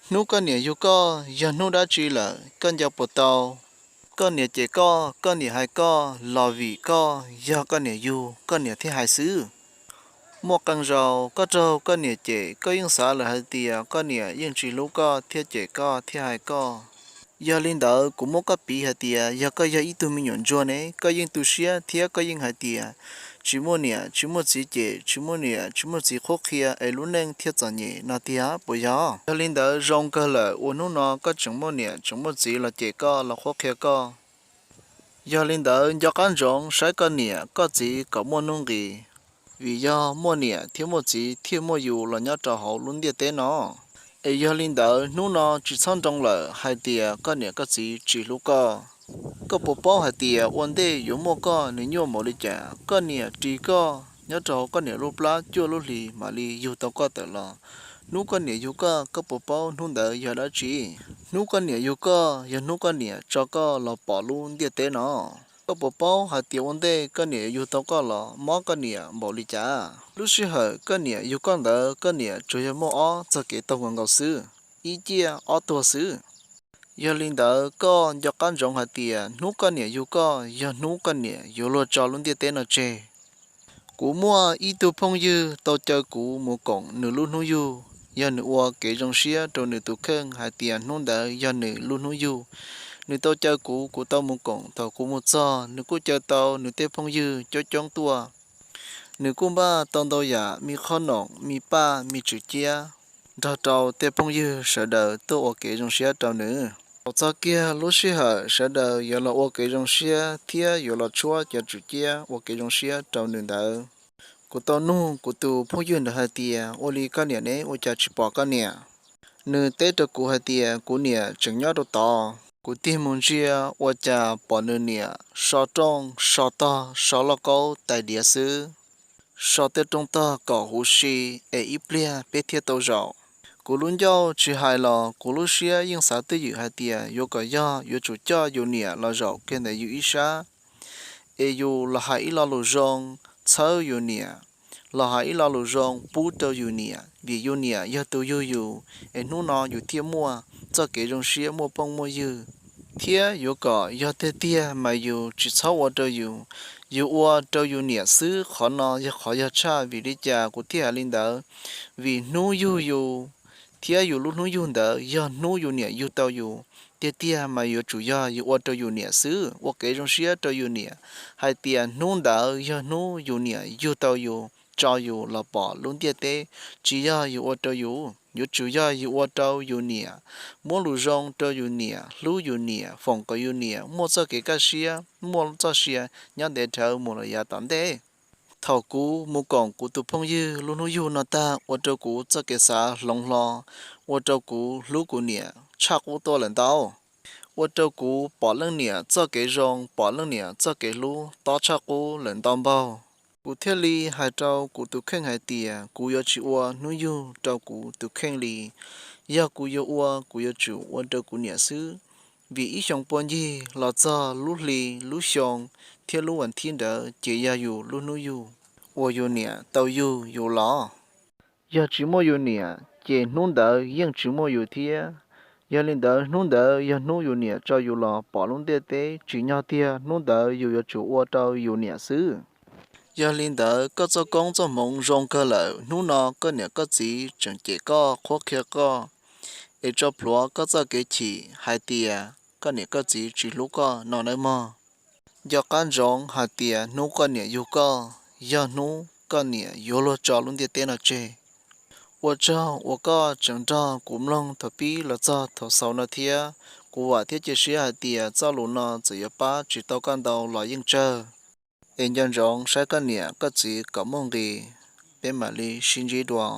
Hnub koj niam yug koj yog hnub dab tsi lawm, koj nco puas tau? Koj niam cem koj, koj niam hais koj los vim koj yog koj niam yug, koj niam thiaj hais xwb. Muaj qee zaus koj raug koj niam cem, koj yeej xav lawm hais tias koj niam yeej tsis hlub koj thiaj cem koj thiaj hais koj. Yog li ntawd kuv muab koj piv hais tias yog koj yog ib tug me nyuam ntsuag ne, koj yeej tu siab thiab koj yeej hais tias tsis muaj niam tsis muaj txiv cem, tsis muaj niam tsis muaj txiv qhuab qhia es lub neej thiaj txom nyem no tiag puas yog? Yog li ntawd zoo kawg lawm uas hnub no koj tseem muaj niam tseem muaj txiv los cem koj los qhuab qhia koj. Yog li ntawd nco qab ntsoov saib koj niam koj txiv kom muaj nuj nqis, vim yog muaj niam thiab muaj txiv thiaj muaj yus los nyob rau hauv lub ntiaj teb no. Es yog li ntawd hnub no tsis txhob nroo lawm hais tias koj niam koj txiv tsis hlub koj. Koj puas paub hais tias ua ntej yuav muaj koj nws nyuaj npaum li cas? Koj niam ris koj nyob rau hauv koj niam lub plab cuaj lub hlis mam li yug tau koj tawm los. Hnub koj niam yug koj, koj puas paub hnub ntawd yog dab tsi? Hnub koj niam yug koj yog hnub koj niam tso koj los pom lub ntiaj teb no. Koj puas paub hais tias ua ntej koj niam yuav yug tau koj los mob koj niam npaum li cas? Lub sij hawm koj niam yug koj ntawd koj niam tsuas yog muaj ob txoj kev taug nkaus nkaus xwb, ib ciaj ob tuag xwb. Yog li ntawd koj nco qab ntsoov hais tias hnub koj niam yug koj yog hnub koj niam yuav luag tso lub ntiaj teb no tseg. Kuv muaj ib tug phooj ywg tau caw kuv mus koom nws lub hnub yug, yog nws ua kev zoo siab rau nws tus kheej hais tias hnub ntawd yog nws lub hnub yug. Nws tau caw kuv, kuv tau mus koom. Thaum kuv mus txog nws kuj caw tau nws tej phooj ywg coob coob tuaj. Nws kuj npaj tau ntau yam, me qhob noom, me paj, me tswm ciab, nrog rau tej phooj ywg sawv daws tuaj ua kev zoo siab rau nws. Thaum txog kiag lub sij hawm sawv daws yuav los ua kev zoo siab thiab yuav los tshuab cov tswm ciab ua kev zoo siab rau nws ntawd, kuv tau nug kuv tus phooj ywg ntawd hais tias ua li koj niam ne, ua cas tsis pom koj niam? Nws teb rau kuv hais tias kuv niam tseem nyob rau tod. Kuv tig mus ntsia ua cas pom nws niam so rooj so tog so lauj kaub tais diav xwb, so tej rooj tog kom huv si es ib pliag peb thiaj tau zaum. Kuv lub ncauj tsis hais los kuv lub siab yeej xav twj ywm hais tias yuav kom yog yuav tsum coj yus niam los zaum kiag ntawm yus ib sab, es yus los hais ib lo lus zoo txhawb yus niam, los hais ib lo lus zoo pub rau yus niam, vim yus niam yog tus yug yus, es hnub no yus thiaj muaj txoj kev zoo siab muaj phooj muaj ywg. Thiab yuav kom yog tiag tiag mas yus tsis txhob ua rau yus, yus ua rau yus niam xwb. Qhov no yog qhov yog tshaj. Vim li cas kuv thiaj hais li ntawd? Vim hnub yug yus thiab yus lub hnub yug ntawd yog hnub yus niam yug tau yus. Tiag tiag mas yuav tsum yog yus ua rau yus niam xwb. Ua kev zoo siab rau yus niam hais tias hnub ntawd yog hnub yus niam yug tau yus, tso yus los pom lub ntiaj teb, tsis yog yus ua rau yus. Yuav tsum yog yus ua rau yus niam, muab lus zoo rau yus niam, hlub yus niam, foom kom yus niam muaj txoj kev kaj siab, muaj txoj sia nyob ntev dhawv mus lawm yav tom ntej. Thaum kuv mus koom kuv tus phooj ywg lub hnub yug no tag ua rau kuv txoj kev xav hloov hlo, ua rau kuv hlub kuv niam tshaj qub tuaj lawm ntau. Ua rau kuv pom leej niam txoj kev zoo, pom leej niam txoj kev hlub tob tshaj qub lawm ntau npaug. Kuv thiaj li hais rau kuv tus kheej hais tias kuv yuav tsis ua hnub yug rau kuv tus kheej li. Yog kuv yuav ua, kuv yuav tsum ua rau kuv niam xwb. Vim ib xyoo pua ncig los txog lub hli, lub xyoo thiab lub vas thib ntawd ces yog yus lub hnub yug uas yus niam tau yug yus los. Yog tsis muaj yus niam ces hnub ntawd yeej tsis muaj yus thiab. Yog li ntawd hnub ntawd yog hnub yus niam tso yus los pom lub ntiaj teb, tsim nyog tiag hnub ntawd yus yuav tsum ua rau yus niam xwb. Yog li ntawd koj txoj koob txoj hmoov zoo kawg lawm, hnub no koj niam koj txiv tseem cem koj qhuab qhia koj, es tso plhuav koj txoj kev chim hais tias koj niam koj txiv tsis hlub koj no nawb mog. Nco qab ntsoov hais tias hnub koj niam yug koj yog hnub koj niam yuav luag tso lub ntiaj teb no tseg. Ua tsaug uas koj tseem nrog kuv mloog thaum pib los txog thaum xaus no thiab. Kuv vam thiab cia siab hais tias txoj lus no txawm yuav pab tsis tau koj ntau los yeej tsawg. Es nco ntsoov saib koj niam koj txiv kom muaj nqis, peb mam li sib ntsib dua.